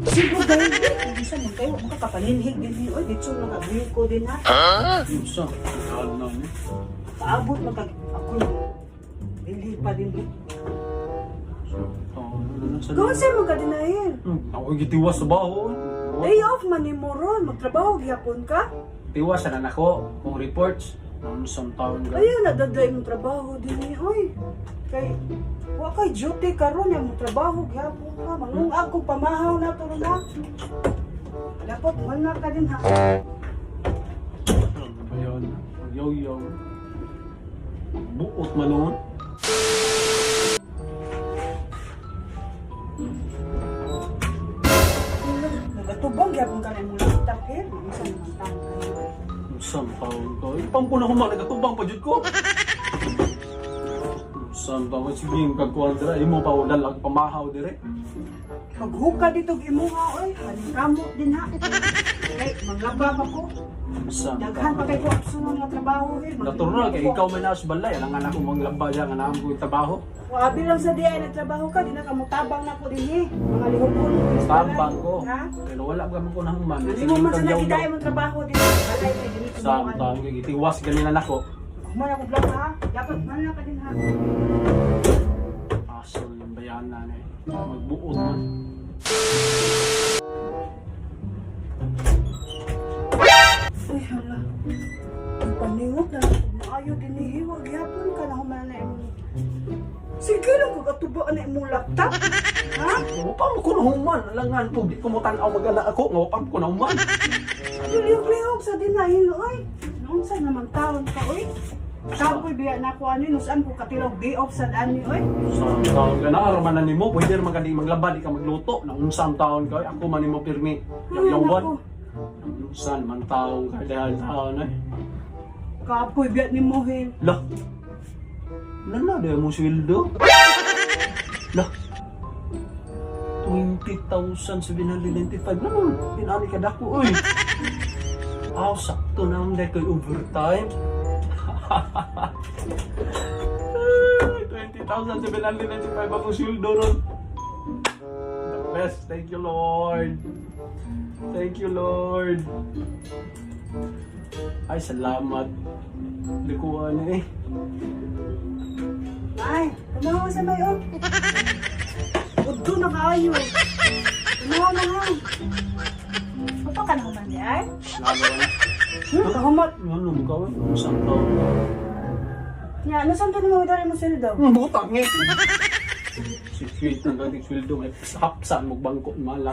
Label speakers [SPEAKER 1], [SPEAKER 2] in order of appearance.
[SPEAKER 1] Siguro dahil bisa man kayo makakapaninhig din ni oy dito nag-agree ko din ha.
[SPEAKER 2] Unsa? Taon na ni.
[SPEAKER 1] Paabot man kag ako. Dili pa din.
[SPEAKER 2] Taon na sa.
[SPEAKER 1] Gawin sa mo ka dinahin.
[SPEAKER 2] Ako gitiwas sa baho.
[SPEAKER 1] Day off man ni mo ron, magtrabaho gyapon ka.
[SPEAKER 2] Tiwas na nako kung reports. Unsang taon ka?
[SPEAKER 1] Ayaw na daday mo trabaho din ni oy. Kay wa kay duty karon yang mo trabaho gyapon ka. Manungag ko pamahaw na to ron ha. Dapat man na ka din ha.
[SPEAKER 2] Ano ba yun? Yaw-yaw. Buot man noon.
[SPEAKER 1] Nagatubang gyapon ka na imong laptop eh. Unsa naman taon kayo.
[SPEAKER 2] Unsang taon ka? Ipang ko na kung nagkatubang pa jud ko. Unsang taon? Sige, yung kagkuhan dira. Imo pa wala lang pamahaw dire.
[SPEAKER 1] Maghuka dito og imuha oy, paningkamot din ha. Kay manglaba pa ko.
[SPEAKER 2] Unsang
[SPEAKER 1] Daghan pa
[SPEAKER 2] taon?
[SPEAKER 1] kay ko absunon nga trabaho eh.
[SPEAKER 2] Natural kay ikaw man nas balay, alangan ako manglaba diya nga naam ko yung trabaho.
[SPEAKER 1] Wabi lang sa diay nagtrabaho ka, di na ka mutabang na ko dinhi. Mga lihokon.
[SPEAKER 2] Tabang ko.
[SPEAKER 1] Ha?
[SPEAKER 2] Pero wala pa man ko nahuman.
[SPEAKER 1] Hindi mo man sa nakita imong trabaho dinhi. Balay kay dinhi
[SPEAKER 2] Sa taon kay gitiwas ganina nako.
[SPEAKER 1] Man ako vlog ha. Dapat man na ka din ha.
[SPEAKER 2] Asol yung bayanan eh. Magbuot man.
[SPEAKER 1] Uy, hala. Ang paningot na lang. Maayo dinhi. Wag gyapon ka na human na imong. Sige lang kung atuba na imong laptop. Ha?
[SPEAKER 2] Wa pa mo ko nahuman. Alangan po, di ko mo tan-aw mag-ana ako. Nga wa pa mo ko nahuman.
[SPEAKER 1] Lihok-lihok sa dinahin, oy. Noon sa naman taon ka, oy. Kapoy biya na ko ani, nusaan ko katilog day off sa ani, oy.
[SPEAKER 2] Sa taon ka na, araman na nimo, pwede naman ka di maglaba, di ka magluto. Naunsang taon ka, ako man nimo pirmi.
[SPEAKER 1] Ay,
[SPEAKER 2] Yaw-yawan.
[SPEAKER 1] nako.
[SPEAKER 2] Naunsan man taon ka dahil taon eh.
[SPEAKER 1] Kapoy biya ni Mohil.
[SPEAKER 2] Lah. Lala, dahil mo sweldo. Lah. 20,795 naman. Inani ka dako, oy. Aw, sakto na ang dahil ko'y overtime. 20,795 ako sweldo ron. The best. Thank you, Lord. Thank you, Lord. Ay, salamat. Likuan eh.
[SPEAKER 1] Ay, tumawa sa may, oh. Udto na kaayo. Tumawa na ha. Papa ka na human di ay?
[SPEAKER 2] Lalo na.
[SPEAKER 1] Kahumat.
[SPEAKER 2] Ano mo kawin? Isang taon.
[SPEAKER 1] Nya, nasaan ka naman dali mo sweldo?
[SPEAKER 2] Butang eh. Si Sweet ng gating sweldo may hapsan mo bangko malak.